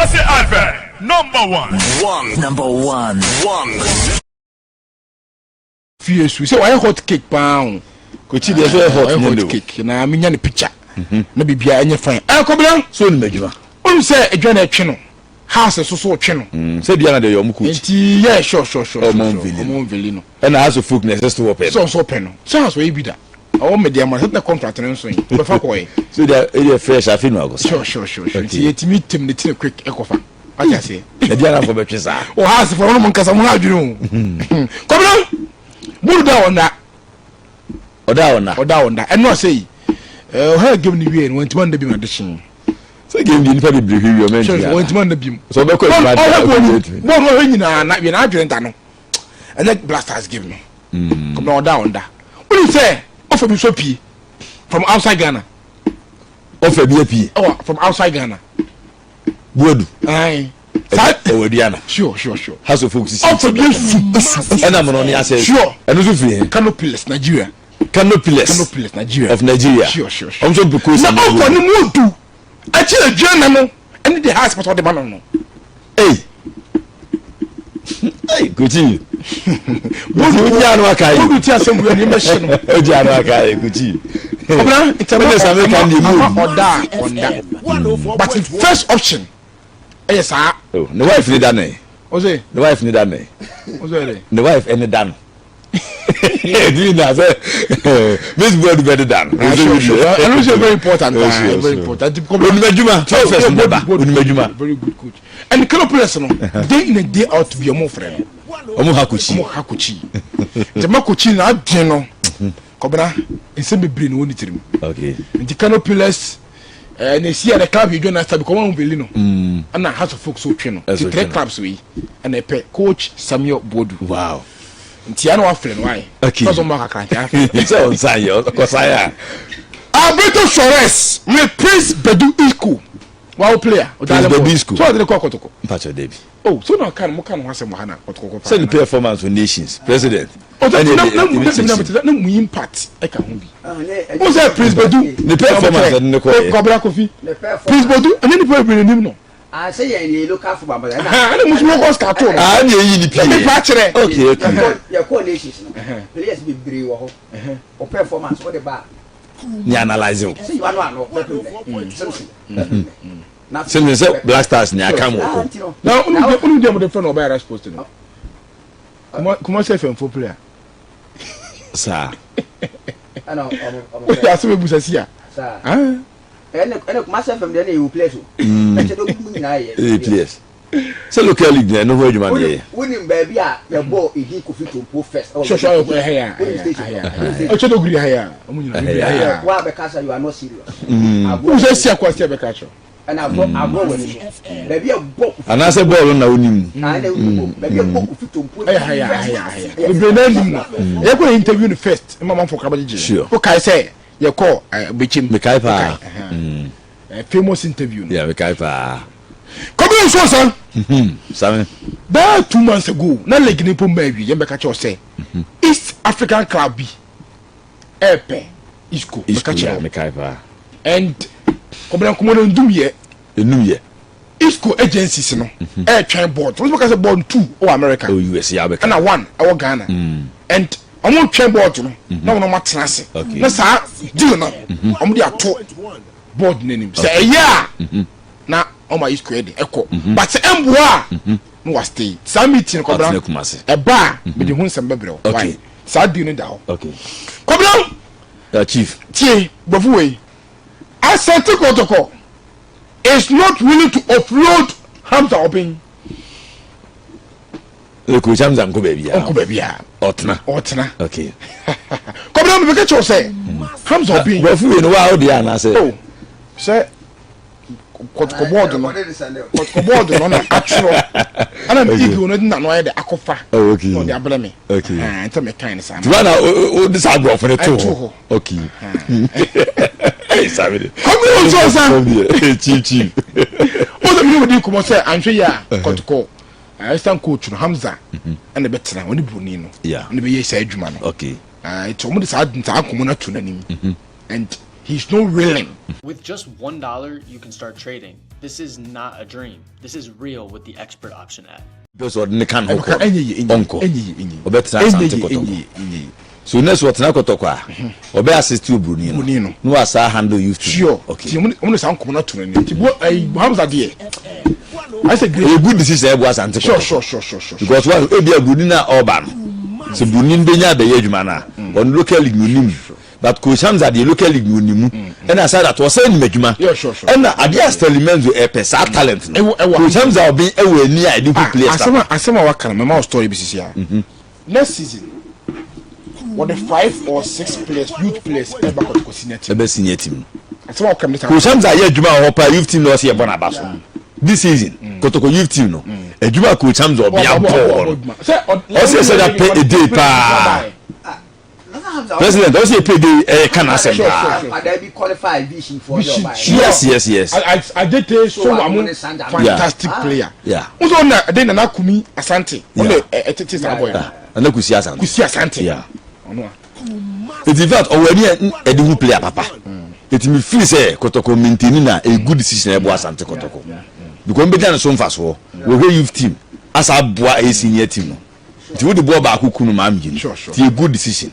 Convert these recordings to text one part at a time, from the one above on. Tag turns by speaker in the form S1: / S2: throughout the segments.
S1: Kumasi FM number one.
S2: One. Number one. One.
S3: Fie su sɛ wayɛ hot cake paa o.
S4: Kochi deɛ sɛ hot
S3: nyɛ hot cake na menya ne picture mhm. na biribiara ɛnyɛ fine. Ɛ kɔbena.
S4: So onim adwuma.
S3: Onim sɛ adwa na ɛtwe no house so so ɔtwe no.
S4: Mm, sɛ bia na deɛ yɛ ɔmo coach.
S3: Nti yɛ sure sure sure.
S4: Ɔmo nveli
S3: ɔmo nveli no.
S4: Ɛna house of folk na ɛsɛ so wɔpɛ
S3: no. Sɛ ɔsɔ pɛ no sɛ house wɔyɛ bi da. Ɔwɔ mɛ deɛ ma sɛ contract no nso yi ɔbɛfa kɔɛ.
S4: So deɛ ɛdeɛ fresh afi no akɔsa.
S3: Sure sure sure sure nti yɛtumi tem ne ti ne quick ɛkɔfa. Wate aseɛ.
S4: Ɛdi anafo bɛtwe saa.
S3: Wɔ ha asefo no mo nkasa mo ha adwene o. Kɔbena buru da ɔnda.
S4: Ɔda ɔnda.
S3: Ɔda ɔnda. Ɛno ɔsɛ yi. Ɔha game ni wie no wɔntumi anda bi ma de kyen.
S4: Sɛ game di nipa bebree hwɛ wie ɔmɛ ntumi
S3: ada. Wɔntumi anda bi mu.
S4: Sɛ ɔbɛkɔ adwuma
S3: ɔhwɛ bɔɔl bɔɔl ɔhwɛ nyinaa na wie na adwene da no. Ɛnyɛ Blasters game no. Kɔbena ɔda ɔnda. Wọ́n sɛ ɔfɛ bi so pie from outside Ghana.
S4: Ɔfɛ bi apue.
S3: Ɛwɔ from outside Ghana.
S4: Buadu.
S3: Ayi.
S4: Saa ɛwɔ aduana.
S3: Sure sure sure.
S4: House of Folk sisi.
S3: Ɔfɛ bi esu esu esu.
S4: Ɛna mo ni asɛ.
S3: Sure.
S4: Ɛno nso firi he.
S3: Kano Pillars Nigeria.
S4: Kano Pillars.
S3: Kano Pillars Nigeria.
S4: Of Nigeria.
S3: Sure sure sure.
S4: Ɔmo nso mpɛ kosi.
S3: Na ɔfɔ ni mu du akyi aduana no ɛne de house pɔtɔ de ma no no.
S4: Ei. Ei kochi. Bodu oji anu aka yi.
S3: Bodu ti asɛm wura ni mbɛ hyɛ no.
S4: Oji anu aka yi kochi.
S3: Ɔbɛn ntɛmɛ
S4: Ɛna sami kan di mu.
S3: Ama ɔda a ɔnda. But the first option ɛyɛ saa.
S4: Oh, ne wife ni da ne.
S3: Ɔsɛ.
S4: Ne wife ni da ne.
S3: Ɔsɛ dɛ.
S4: Ne wife ɛni da no. Ɛdi na sɛ Miss Boadu bɛ de da no.
S3: Ɛno sɛ very important ah very important.
S4: Onimɛdwuma transfers ni ba onimɛdwuma.
S3: Very good coach. And Kano players no day in and day out bi ɔmo frɛ no.
S4: Ɔmo ha kochi.
S3: Ɔmo ha kochi. Nti ma kochi na adwene no kɔbena nsɛm bebree na wɔ ne tirim.
S4: Okay.
S3: Nti Kano players ɛɛ na esi a the club yɛ dwa na sabi kɔn wɔn veli no. Ɛna House of Folk so twe no. Nti three clubs wei ɛna ɛpɛ coach Samuel Boadu.
S4: Wow.
S3: Nti ana wafrɛ no wayɛ.
S4: Okay.
S3: Sɛ ɔmo akakra nti afrɛ.
S4: Sɛ ɔnsan yɛ ɔkɔsan yɛ a.
S3: Alberto Suarez me Prince Bedu Isco. Wawo player.
S4: Prince Bedu Isco.
S3: So ɔde ne kɔ Kɔtɔkɔ.
S4: Mpatsɔ Debi.
S3: Oh, so na ɔka no mo ka no ho asɛm wɔ ha na Kɔtɔkɔ kɔ fa.
S4: Sɛ ne performance for nations president.
S3: Ɔtɔ na na mu na na na mu impact ɛka ho bi. O sɛ Prince Bedu.
S4: Ne performance ɛde ne kɔ yɛ.
S3: Kɔbra Kofi. Prince Bedu ɛne nipa bebree nim no.
S5: Ah, sɛ yɛn yɛ local football abɔdɛ.
S3: Ɛna musu local star to no.
S4: Ah, ɛna eyi ni pii.
S3: Ɛna nipa kyerɛ.
S4: Okay, okay.
S5: Yɛ kɔ nations no. Players bebree wɔ hɔ. O performance o de ba.
S4: Ni analyse o.
S5: Sɛ yiwa no ano bɛpem dɛ. Simpson.
S4: Simpson sɛ Black Stars ni aka mu ɔkɔ.
S3: Na onu di ɔmo de fɛ na ɔbɛ arrest post no. Kumasi FM fo player.
S4: Saa.
S5: Ɛna ɔmo ɔmo.
S3: O yɛ asɛm ebusa si a.
S5: Saa. Ɛna ɛna Kumasi FM deɛ ɛna yɛ players o. Ɛkyɛ dɛ ɔmo nyinaa yɛ.
S4: Ɛyɛ players. Sɛ local league na ɛno ho adwuma na yɛyɛ.
S5: Wonim baabi a yɛbɔɔ edin Kofi Tompo first.
S3: Sure sure ɛhɛ ya ɛhɛ ya ɛkyɛ dɛ ogiri ɛhɛ ya ɔmo nyinaa ɛhɛ ya.
S5: Wa bɛka sɛ you are not serious.
S3: Wo sɛ si akɔ asi ɛbɛka kyerɛ.
S5: Ɛna agorɔ agorɔ wɔ ni so baabi a bɔ Kofi.
S4: Anaasɛ bɔɔl na wonim.
S5: Ɛna wonim baabi a bɔ Kofi Tompo.
S3: Ɛyɛ ha ya ɛhɛ ya ɛhɛ ya bebree naa nim no. Yɛ kɔ interview no first ɛma manfo kora bɛgyegye.
S4: Sure.
S3: Wo kae sɛ yɛ kɔ bɛkyɛm.
S4: Mekae paa.
S3: Famous interview no.
S4: Yeah, mekae paa.
S3: Kɔbi nso san.
S4: Sami.
S3: Bɛɛ 2 months ago na league ne mpo mmaa awie yɛn bɛka kyerɛw sɛ East African club bi ɛɛpɛ Isco.
S4: Isco
S3: bɛka kyerɛw.
S4: Mekae paa.
S3: And kɔbɛn nkɔmɔ no ndum yɛ.
S4: Enum yɛ.
S3: Isco agencies no ɛɛtwɛn board wɔn bɛka sɛ board two wɔ America.
S4: Ɛwɔ US yɛ abɛka.
S3: Ɛna one ɛwɔ Ghana. And wɔn twɛn board no na wɔn atena ase na saa deal no wɔn de ato board n'anim sɛ ɛyɛ a na wɔn ayi square de ɛkɔ, but sɛ ɛmboa a na wa stay. Saa meeting kɔbra ɛba a mede ho nsɛm bɛbrɛ wo. Why saa deal no da hɔ kɔbra.
S4: Chief.
S3: Tie bɔfo wei, Asante Kotoko is not willing to offload Hamza Obeng.
S4: Coach Hamza nkɔ baabi a.
S3: Ɔnkɔ baabi a.
S4: Ɔtena.
S3: Ɔtena.
S4: Okay.
S3: Kɔbra mi bɛkɛ kyɛw sɛ Hamza Obeng.
S4: Bɔfo wei no wa o de anaasɛ.
S3: Oh, sɛ kɔtɔkɔ bɔɔdo no, kɔtɔkɔ bɔɔdo no na atwerɛ ɛna mi eagle no de nanu ayɛ de akɔfa na ɔde abrɛ mi. Nti mi kan ne saa.
S4: Tiwa na o de saa aborɔfo ne to hɔ. Okay. Ɛyi sabi de.
S3: Kɔmi o sɔ sa.
S4: Chief chief.
S3: O sɛ mi ni o di nkɔmɔ sɛ anhwɛ yi a kɔtɔkɔ assistant coach no Hamza ɛna bɛ tena ɔne buroni no ɛna bɛ yɛ saa adwuma no. Nti wɔn de saa saa nkɔmɔ no ato n'anim and he is not willing.
S6: With just $1, you can start trading. This is not a dream. This is real with the ExpertOption app.
S4: Pɛ sɛ ɔde ne ka ne ho kɔ
S3: Ɛnyɛ yie, ɛnyɛ yie,
S4: ɔnkɔ
S3: ɛnyɛ yie, ɛnyɛ yie.
S4: Ɔbɛtena
S3: Ɛnyɛ
S4: Asante
S3: yie,
S4: Kɔtɔkɔ
S3: ɛnyɛ yie, ɛnyɛ yie.
S4: So next ɔtena Kɔtɔkɔ a, ɔbɛ assist obroni no
S3: Obroni no.
S4: Na wasa handle youth team.
S3: Sure.
S4: Okay.
S3: Nti ɔmo de saa nkɔmɔ no ato n'anim. Nti bo ɛyi Hamza deɛ ayɛ sɛ great.
S4: Ɛyɛ good decision ɛboa Asante
S3: Sure
S4: Kɔtɔkɔ.
S3: sure.
S4: Because one, ebi a broni no a ɔba no, sɛ broni no bɛnya abɛyɛ adwuma no a, ɔno local league no onim. But coach Hamza deɛ, local league no onim mu. Ɛna aside that, ɔsɛ nim adwuma.
S3: Yeah, sure.
S4: Ɛna adeɛ a Stanley Menzo ɛpɛ saa talent no.
S3: Ɛwɔ
S4: Coach Hamza ɔbɛn ɛwɔ ani a ɛde hu
S3: Ah,
S4: players.
S3: asɛm a asɛm a waka no, mɛma wo story bi sisi a. Next season, wɔde five or six players, youth players, ɛba Kɔtɔkɔ senior team.
S4: Ɛbɛ senior team no.
S3: Asɛm a wɔka mi sa.
S4: Coach Hamza yɛ adwuma wɔ hɔ paa, youth team na ɔsɛ yɛ bɔ n'aba so. This season, Kotoko youth team no, adwuma a coach Hamza ɔbɛn abɔ wɔ no. Ɔsɛ sɛ da pay a day paa. President ɔsɛ yɛ pay day ɛyɛ ka n'asɛm paa.
S5: Akwadaa bi qualify vision for
S3: Vision.
S4: Yes.
S3: Adete so wa mo, fantastic player. N sọ na ɛde Nana Kumi Asante ɔno ɛtete saa boy no.
S4: Nana Kusi Asante.
S3: Kusi Asante. Ɔno a.
S4: Eti in fact, ɔwɔ ani a ɛde hu player papa. Eti mi feel sɛ Kɔtɔkɔ maintain na a good decision ɛbɔ Asante Kɔtɔkɔ. Because mbɛgya ne so nfa soɔ. Wɔhwɛ youth team asa aboa ɛyɛ senior team no. Nti wode bɔɔl baako ku no maa mmienu.
S3: Sure.
S4: Ti a good decision.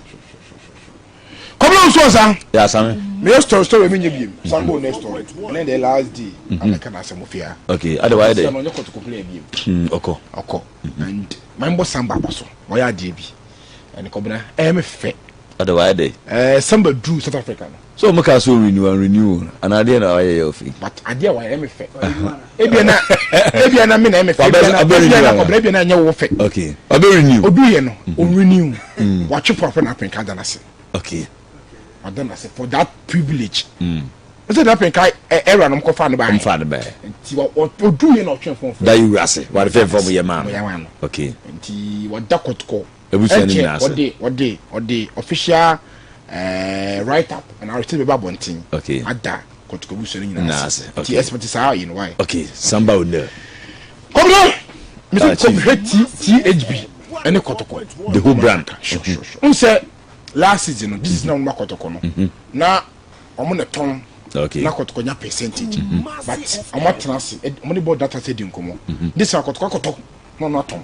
S3: Kɔbila nso ɔsa.
S4: Yɛ asame.
S3: Meyɛ story mi nye biem sango, next story ɛnɛ the last day amɛka na asɛm ofia.
S4: Okay, ade wayɛ dɛ.
S3: Sɛ ɔnyɛ Kɔtɔkɔ player biem.
S4: Ɔkɔ.
S3: Ɔkɔ and mambɔ Samba aba so, ɔyɛ adeɛ bi ɛne kɔbena ɛyɛ me fɛ.
S4: Ade wayɛ dɛ.
S3: Samba duru South Africa no.
S4: So ɔmo ka so renew and renew ana adeɛ na wayɛ yɛ ofi.
S3: But adeɛ a wayɛ me fɛ, ebia na me na ɛmɛ fɛ,
S4: Wabɛ-
S3: ebia na
S4: abɛ
S3: ebia na
S4: renew ana?
S3: Kɔbena, ebia na ɛnyɛ wo fɛ.
S4: Okay, ɔbɛ renew.
S3: Odu yɛ no, o renew, watwe fo afɛ na apɛnka da n'ase. Wada n'ase for that privilege n sɛ na apɛnka ɛra nom kɔfa ne ba.
S4: Ɔmo fa ne bɛɛ.
S3: Nti odu yɛ na ɔtwe fɔn fɛ.
S4: Da yi wura ase wade fɛn fɛn mo yɛ maa
S3: Mo yɛ maa
S4: no.
S3: No. Nti wada Kɔtɔkɔ
S4: Ebusua no
S3: ɛnkyɛ
S4: nyinaa ase.
S3: ɔde official write up and arete bɛba abɔnten. Ada Kɔtɔkɔ ebusua no nyinaa
S4: Nyinaa
S3: ase.
S4: ase,
S3: Nti expect saa yi no why.
S4: Okay, Samba O'Neil.
S3: Kɔbena mesi
S4: Ah, Chief.
S3: kɔhwɛ THB ɛne Kɔtɔkɔ.
S4: The whole brand.
S3: Sure. N sɛ last season no, this season na wɔn ba Kɔtɔkɔ no na wɔn na tɔn na Kɔtɔkɔ nya percentage, but wɔn atena ase, wɔn de bɔ data sɛ di nkɔmɔ. This one, Kɔtɔkɔ akɔtɔ na ɔno atɔn.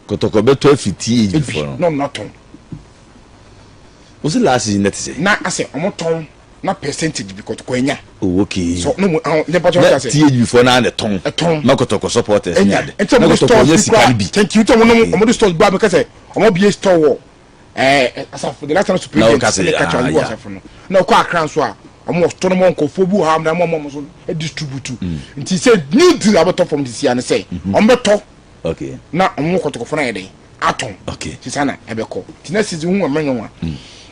S4: Kɔtɔkɔ bɛtɔ afi THB
S3: Ebi
S4: fɔ no.
S3: Na ɔno atɔn.
S4: O si last season net sɛ.
S3: Na asɛ wɔn tɔn na percentage bi Kɔtɔkɔ anya.
S4: Oh, okay.
S3: So no mu ahɔn ne pɔtɔ
S4: Na
S3: ɔtɔ ase.
S4: THB fɔ naa ne tɔn.
S3: Ɛtɔn.
S4: Ma Kɔtɔkɔ supporters ni
S3: Ɛnya
S4: ade.
S3: nti
S4: Na
S3: wɔn de
S4: Kɔtɔkɔ
S3: stores
S4: nyɛ
S3: bi
S4: sika
S3: kura
S4: no bi.
S3: Thank you. Nti wɔn de stores bi a bɛka sɛ wɔn bie store wɔ Asafo, the last time
S4: Na
S3: superintendent
S4: wɔka sɛ,
S3: ɛne kakyɛ
S4: ah,
S3: ɔmo wɔ Asafo no, na ɔkɔ Akra nso a, ɔmo wɔ store no mo, nkɔfoɔ bi wɔ ha na ɔmo nso distribute. Nti sɛ new deal abɛtɔ fam sisi ano sɛ ɔmo bɛtɔ na ɔmo Kɔtɔkɔfo no ayɛ dɛ atɔn. Sisan na ɛbɛkɔ nti na season hu ɔmo nyɛ wa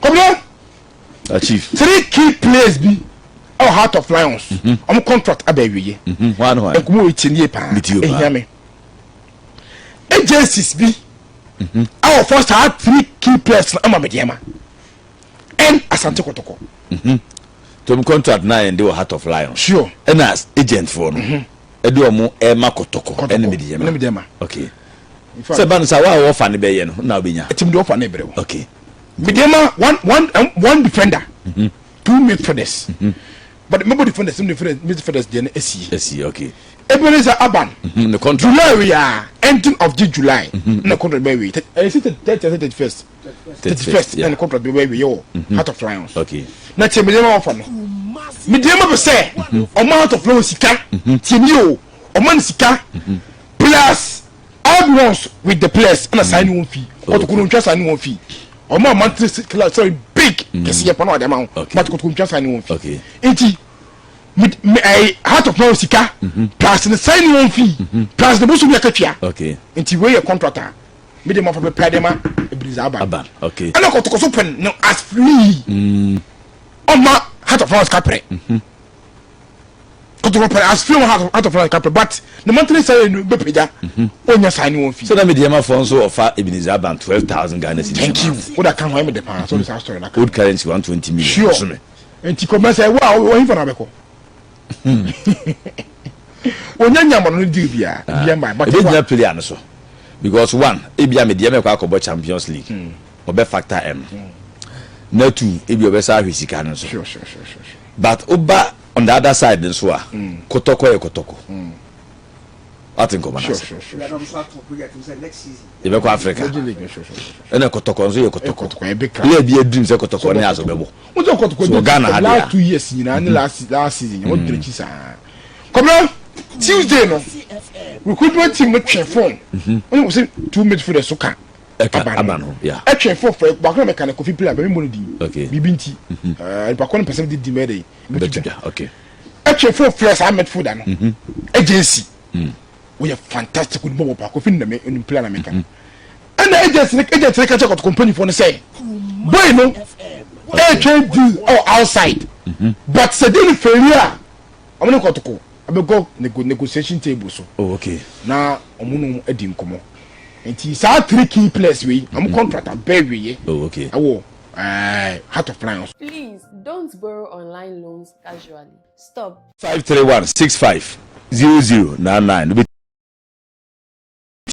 S3: kɔbila.
S4: Ah, Chief.
S3: Three key players bi ɛwɔ Heart of Lions, ɔmo contract aba awie.
S4: Hwan hwan?
S3: Nkɔmɔ wɔ etie nie paa.
S4: Me tie o paa.
S3: Ehia me agencies bi a wɔfɔ saa three key players no ama Medeama ɛn Asante Kɔtɔkɔ.
S4: Tom contract na yɛn de wɔ Heart of Lions.
S3: Sure.
S4: Ɛna agent foɔ no. Ɛde ɔmo ɛma Kɔtɔkɔ ɛne Medeama.
S3: Ɛne Medeama.
S4: Sɛ ba no sa wa a wɔfa ne bɛyɛ no na wobɛnya.
S3: Ɛtim de ɔfa ne brɛ wo. Medeama one defender, two midfielders, but mɛbɔ defenders, midfielders deɛ no esie.
S4: Esi, okay.
S3: Ebenezer Aban.
S4: Ne contract.
S3: July we are ending of this July na contract bɛ wie ɛyɛ si 30, 31st, 31st na ne contract bɛ wie yɛ wɔ Heart of Lions. Na tiɛ, Medeama wɔfa no, Medeama bɛ sɛ ɔmo Heart of Lions sika tiɛ ni o, ɔmo ne sika plus all ones with the players ɛna sign wɔn fee. Kɔtɔkɔ no ntwa sign wɔn fee, ɔmo a monthly sorry, big kɛse yɛ pɔn ɔde ama ho, but kɔtɔkɔ ntwa sign wɔn fee. Nti mi mi ɛyɛ Heart of Lions sika plus ne sign wɔn fee plus ne bosom yɛ katua. Nti wei yɛ contract a mi de ma fɔ bɛ pɛ de ma Ebenezer Aban.
S4: Aban, okay.
S3: Ɛna kɔtɔkɔ so pɛn no as free, ɔma Heart of Lions kaprɛ. Kɔtɔkɔ pɛ as free, ɔma Heart of Lions kaprɛ, but ne monthly salary no bɛ pagya, ɔnya sign wɔn fee.
S4: Sɛ na Medeama foɔ nso ɔfa Ebenezer Aban 12,000 Ghana cedis.
S3: Thank you. O da kan hɔ ɛmi de paa so de saa story na kan.
S4: Old currency 120 million. Bosome.
S3: Nti kɔmɛ sɛ wo a wɔhin fa na bɛkɔ onya nyama no deal bia bia mba, but
S4: ebi gyina player no so because one, ebi a Medeama kɔ akɔbɔ Champions League, ɔbɛ factor m na two, ebi ɔbɛsa ahwɛ sika no so.
S3: sure sure sure sure sure.
S4: But ɔba. On the other side nso a, Kotɔkɔ yɛ Kotɔkɔ. Wate nkɔmɔ no ase. Yɛbɛkɔ Africa. Ɛna Kotɔkɔ nso yɛ Kotɔkɔ. Yɛ bi adream sɛ Kotɔkɔ ne aso bɛbɔ. So Ghana ha
S3: last 2 years nyinaa ne last season wɔn gyina akyi saa. Kɔmina Tuesday no, recruitment team no twɛ phone. Wɔn sɛ two midfielders so ka.
S4: Ɛka aba no, yeah.
S3: Ɛtwɛ phone fɛ baako na mɛka no Kofi player bɛmi mbɔ no din. Biribi nti nipa kɔ no pɛsɛm de di mɛ de.
S4: Bɛtu dwa, okay.
S3: Ɛtwɛ phone fɛ saa midfielder no. Agency. Woyɛ fantastic wo bɔ pa Kofi na me onim player na mɛka. Ɛna agency ne agent ne ka kyerɛ Kɔtɔkɔ mpanyinfoɔ no sɛ boy no ɛtwɛn deal ɛwɔ outside, but sɛ deal no fɛri a, ɔmo ne Kɔtɔkɔ ɛbɛkɔ negotiation table so. Na ɔmo no adi nkɔmɔ. Nti saa three key players wei, ɔmo contract abɛɛ wieɛ ɛwɔ Heart of Lions.
S7: Please don't borrow online loans casually. Stop.
S4: 531650099.